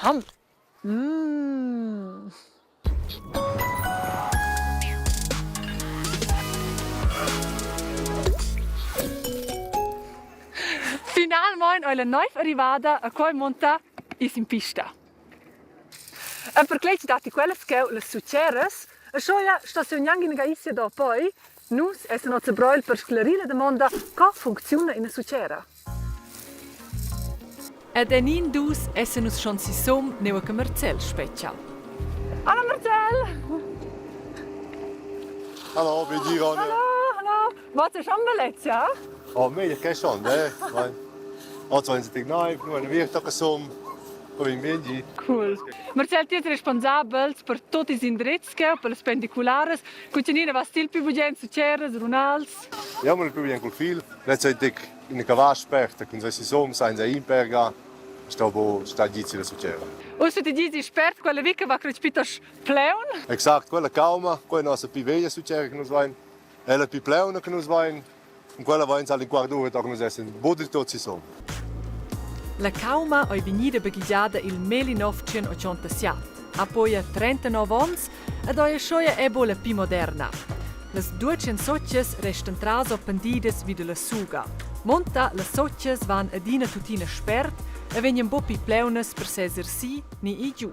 Ham. Mm. Finalmein ei la neiv arrivada a quei monta is in pista. E perquei che datti quellas cheu las sutgeras, e schoia sto siu gnanc ina gaisia da poi, nus essan oz a Breil per sclarir la damonda co funcziuna ina sutgera. Ed en in dus essan nus schon sisum nua che Marcel spetga. Hallo Marcel! Hallo, wie dir Ronja? Hallo, hallo! Was ist schon bellezia? Oh, meglio che schon, eh? Oz vain se naiv, nu eine wir tocca sum. Cool. Marcel, ti es responsabel per tuot ils indrizs cheu, per las pendicularas. Cucinina vas ti il pü bugen sucheras, runals? Jau me il pü bugen cul fil. Letztendlich in cavà sperta cun ses soms sainza imperga sto bo sta gizi la succera. Ussa ti dici spert quella via che va crec piuttost pleun? Exact, quella cauma, quella è nossa pi veglia succera che nus vain, è la pi pleuna che nus vain. Cun quella vain al in quart d'ura tochen nus essan bod il tot sisum. La cauma ei vegnida baghegiada il 1987, ha poi 39 onns ed ei aschia è buca la pli moderna. Las 200 sotgas restan traso pendidas vi dalla suga. Monta las sotgas van adina tuttina spert e vegnan buca pli pleunas per seser si ni i giu.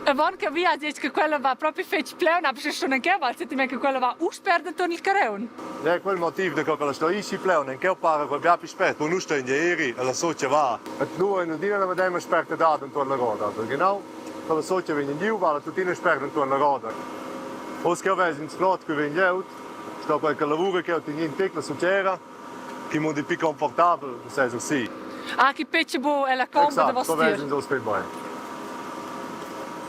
Avon che via dici che quella va propi fetg pleun, aber sche schon anche val, senti che quella va uspert enturn il careun. Ja, quel motiv da co che la sto ischi pleun, en cheu para quel bia pli spert, wo nus stein ieri, e la socia va. Et nu en adina la medema spertadad entuorn la roda. Also genau, co la socia vegn giu, va la tuttina spert entuorn la roda. Oz cheu ves ins flot che vegn glieud, sto quel che lavura cheu tegn in tec la succera, chi mundi più confortabel seser si. Ah, chi pece bu è la comba da Exact, co vos ves ins oz fetg bein.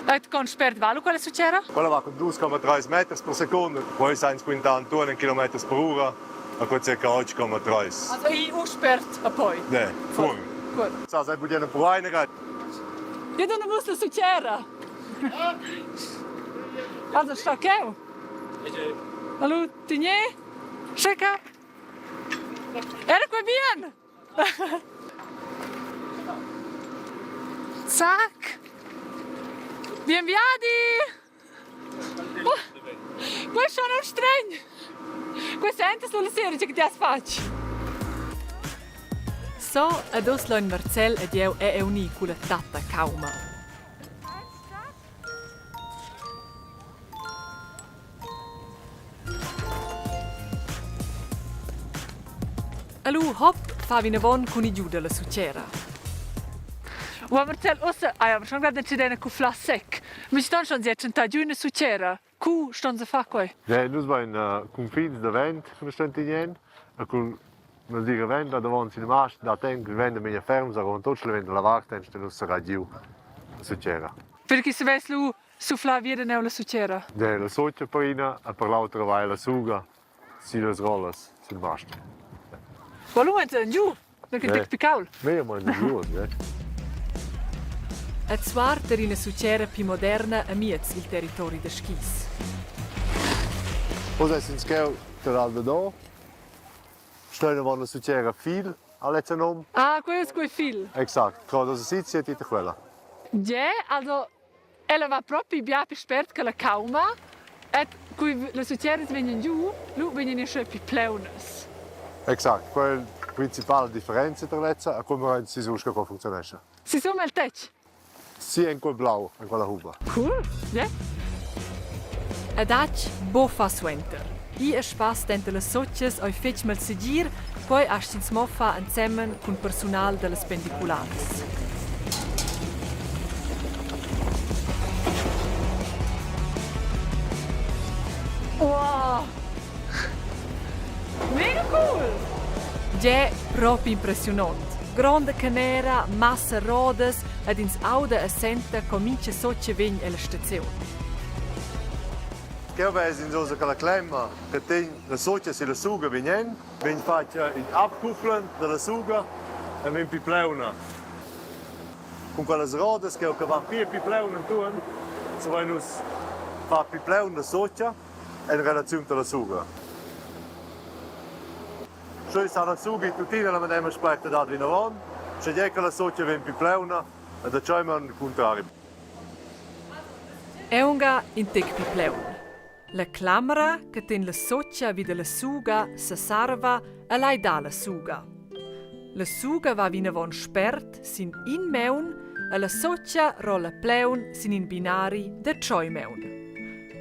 Et con spert va lu quella succera? Quella va cun 2,3 meters per secunda, poi sainz quintar intuorn in kilometers per ura, a quei circa 8,3. Also i uspert a poi. Ne, fuorn. Gut. Sa sai bugen pruaina. Io non vus la succera. Also sta cheu. Hallo, Tigné? Schecca? Era quei bien? Zac! Bien viadi! Oh, questo è un stregn! Questo è sulla sera che ti has fatg. So, ed uss lein Marcel ed jeu è uni culla tatta cauma. E lu hop fa vinavon cun il giu dalla sutgera. Ua Marcel, ussa hai aber schon grad decidere cu fla sec. Mi ston schon si tschentar giu ina sutgera. Cu ston se far quei? Ja, nus vain cunfins da vent che nus ston tegner e cul nus dir vent là davant il mast da temp il vent è memia ferm, saron tuts il vent dalla vart e nus sarà giu la sutgera. Perché se ves lu Suflar via da neu la sutgera. Ja, la sutga per ina e per l'autra va la suga sillas rollas sil mast. Ma lu entra giu, perché tec più caul. Meglio ma giu, eh. A zuar ter ina sutgera pli moderna amiez il territori da skis. Oz es ins cheu ter al dador. Stein avon la sutgera fil ha lezza nom. Ah, quei es quei fil. Exact, croda sisizia e tita quella. Ja, also Ella va propi bia pli spert che la cauma ed cu las utieras vegnan giu, lu vegnan ei sche pli pleunas. Exact, quella è la principala differenza tra lezza e come rein sisù sco co funzionescha. Sisum el tetg? Sì, en quel blau, en quella huba. Cool, yeah. Adatg, bo fa suenter. I e spass denter las sotgas ei fetg malsegir, quei astg'ins mo far ensemen cun persunal dallas pendicularas. Wow! Mega cool! Gie, propi impressiunont. Gronda canera, massa rodas ed ins auda e senta co mintga sotga vegn ella staziun. Cheu ves'ins ussa che la clemma che tegn la sutga silla suga vegn en, vegn fatga in abkuffeln dalla suga e vegn pli pleuna. Cun quellas rodas cheu che van pli e pli pleun entuorn, savein nus far pli pleun la sutga en relaziun dalla suga. Sche sa la suga tuttina la medema sperta dad vinavon, sche gie che la sutga vegn pli pleuna. E da tscheu maun il cuntrari. Aunc in tec pli plaun. La clamra che tegn la socha vi dalla suga sesarva e lai dar la suga. La suga va vinavon spert sin in maun e la socha rolla plaun sin in binari da tscheu maun.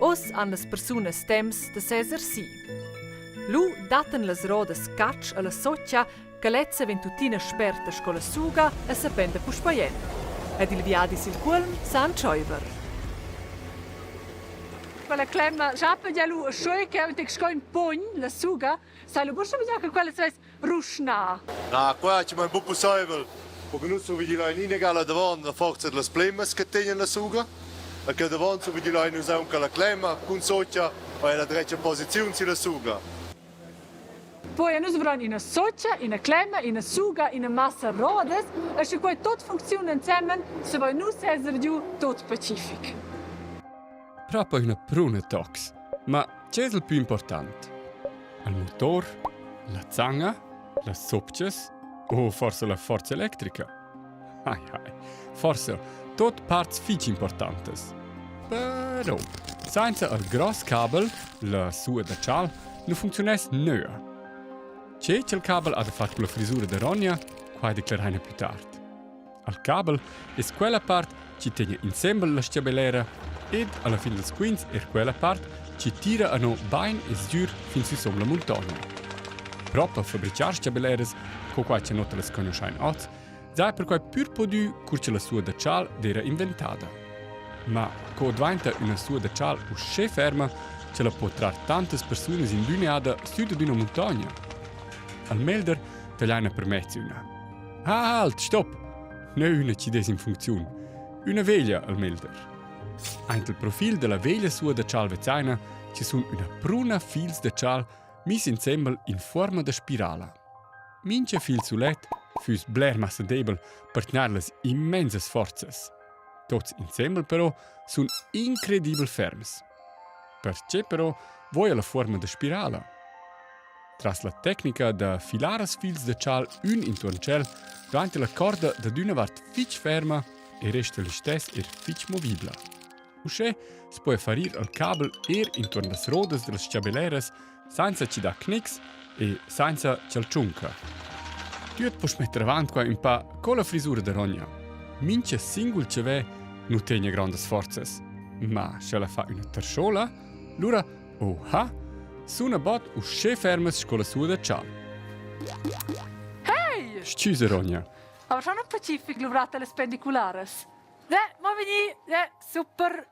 Oz han las persunas temps da seser si. Lu dattan las rodas catsch alla socha che lezza vegn tuttina sperta sco la suga e sependa puspei en. Ed il viadi sil cuolm sa entscheiver. Quella clemma schappeglia lu sco che un tec sco in pugn, la suga, sai lu buca che quella svess ruschnar. Na, qua ci è buc pusseivel. Perché nus survigila in inegala davon la forza dellas plemas che tegnan la suga. E che davon survigila nus aunc la clemma cun socia e la dretga posiziun sulla suga. Poi nus avran ina socia, ina clemma, ina suga, ina massa rodas e sche quei tot funcziuna ensemen, se vai nus esser giu tot pacific. Propo üna pruna tocs. Ma che es il pü important? Il motor, la zanga, las sopchas o forsa la forza electrica? Ai ai, forsa tot parts fich importantas. Però sainza il gross cabel, la sua da chal, nu funcziuness nöa. Che cha'l cabel ha da far culla frisura da Ronja, quai decleraina plü tard. Al cabel es quella part chi tegna insembel la stabellera ed alla fin dals quints eir quella part chi tira a no bain e sgür fin süsom la muntogna. Propa fabrichar stabelleras, co quai cha nota las cognuschain hoz, s'ha perquai pür pudü cur cha la sua da chal d'eira inventada. Ma co dvainta üna sua da chal uschè ferma ch'ella po trar tantas persunas in d'ün'eada sü dad üna muntogna? Al melder tagliaina per mez üna. Halt, stop! Ne üna chi dess in funcziun. Üna veglia al melder. Aint il profil della veglia sua da chal vezzaina ci sun üna pruna fils da chal miss insembel in fuorma da spirala. Mincha fil sulet füss bler massa debel per tgnair las immensas forzas. Tots insembel però sun incredibel ferms. Perche però voja la fuorma da spirala? Tras la tecnica da filar as fils da chal ün intuorn tschel dvainta la corda dad üna vart fich ferma e resta listess eir fich movibla. Uschè s'po far ir al cabel eir intuorn las rodas da las chabelleras sainza chi dà knicks e sainza cha'l tschunca. Tü at post metter avant qua ün pa co la frisura da Ronja. Mincha singul chavè nu tegna grondas forzas, ma sch'ella fa üna tarschola, lura Oha! Suna bod uschè fermas sco la sua da chal. Hey! Stüsa Ronja. Aber schon un pacific luvrata las pendicularas. Eh, mo vegni, eh, super.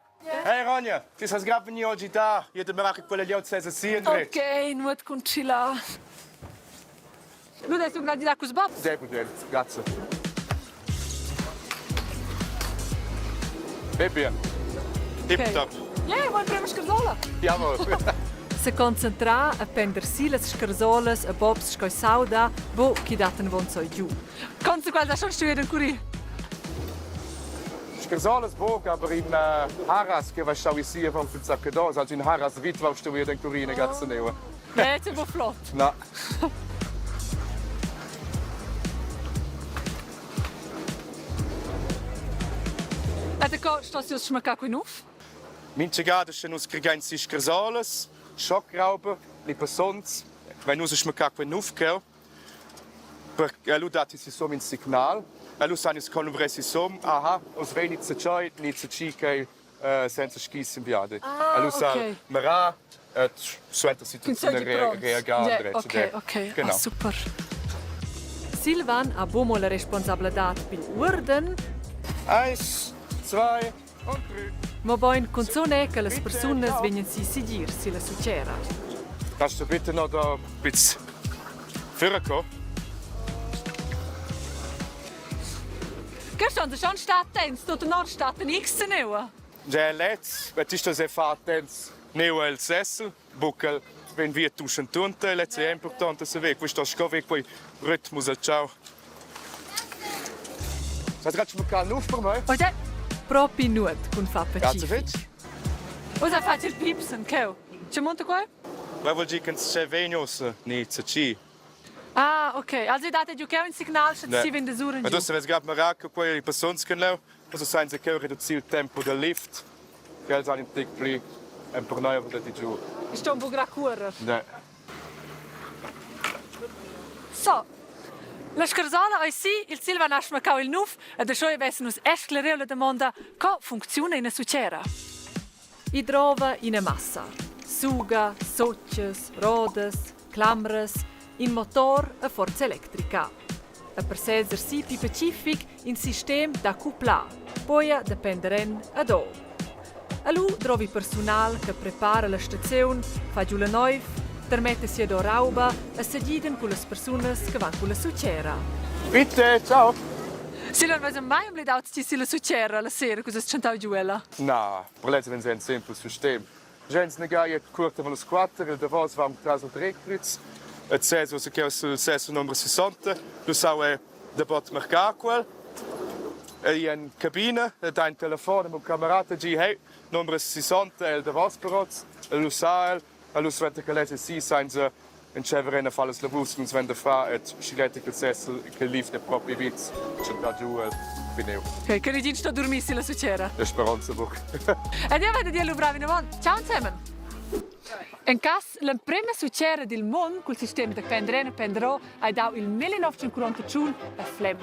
Hey Ronja, ti sas grad vegnir oggi da. Io te merache quella glieud sesa si endretg. Ok, nuot concilà. Lu dai sun grandi da cus bobs. Sehr gut, grazie. Baby. Tip top. Yeah, vuoi prima scarsola? Jawohl. Se concentrar a pender si las scarsolas a bobs sco sauda, bo chi datten von so giu. Consequenza schon stuer curir. Scarsolas buc, aber in Haras che va stau si avon fin zaccados, also in Haras vit va stuer den curine gazza neu. Ne, c'est bo flott. Na. E co stos jus schmaccar quei nuf? Mincha gada sche nus cregein si scarsolas, schockrauba, li passonts, vein nus a schmaccar quei nuf cheu. Per lu datti sisum in signal. E lu san ins convrer sisum, aha, oz vegn zatgei ni zatgi ch'ei senza skis in viadi. Ah, Lu sa okay. mirar et suenter situaziun reagar Yeah, endretg. okay, okay. Genau. Ah, super. Silvan ha buca mo la responsabladad pigl uorden, Eins, zwei und drei. mobein cunzun è che las persunas vegnan si segir silla sutgera. Kannst du bitte noch da ein bisschen vorkommen? Quest'onn schon stat tut tenor stat X neua. Ja, lez, ti sto se far attents neu el sessel, buca ven via tuschen tunte, lez è importante se ve, questo sco ve quei ritmus al ciao. Hast grad schon nuf per me? Oje, propi nuot cun fa Grazie pacific. fetg. Ussa fai il pipsen, cheu. Che monta quei? Quei vuol dir che se vegn ussa ni ci. Ah, ok. Also date giu cheu in signal, sche si vegn da sur en Ma giu. tu savess grad mirar che quei ei persuns che leu, also senza cheu reducir il tempo del lift, che els han in tic pli emperneivel da di giu. Ich sto un po gra cuorrer. Ne. So, la scarsola ei si, il Silvan ha smaccau il nuv ed aschia vessen nus esclariu la damonda co funcziuna ina suchera. I drova ina massa. Suga, sotgas, rodas, clamras, in motor e forza electrica. E per seser si pli pacific in sistem da cuplar, poia depender en ad o. E lu drovi persunal che prepara la staziun, fa giu la neiv, termetta sia do rauba e segidan cullas persunas che van culla sutgera. Bitte, ciao! Silvan, veis mai emblidau ti silla sutgera la sera, cu has tschentau giu ella? Na, per lez vegn ein sempel sistem. Jens Negaia cuort avon las quatter, il davos va tras il Drehkreuz. Et ses ussa cheu sul ses numero 60, lu sau ei dabot marcar quel. Ei en cabina ed ha in telefon e miu camerata gi hey, numero 60 è il davos per oz. E lu sa el, e lu suenter che lez ei si senza entscheiver en a far las lavurs che nus vein da far ed schigleti ch'el sessel che il lift è propi vits, tschentar giu el finiu. Ok, che regin sto dormir silla succera. La speronza buc. Ed io vado a dir luvrar vinavon. Ciao insieme. En cass l'emprema succera dil mund cul sistem da prender en e prender o hai dau il 1941 a Flem.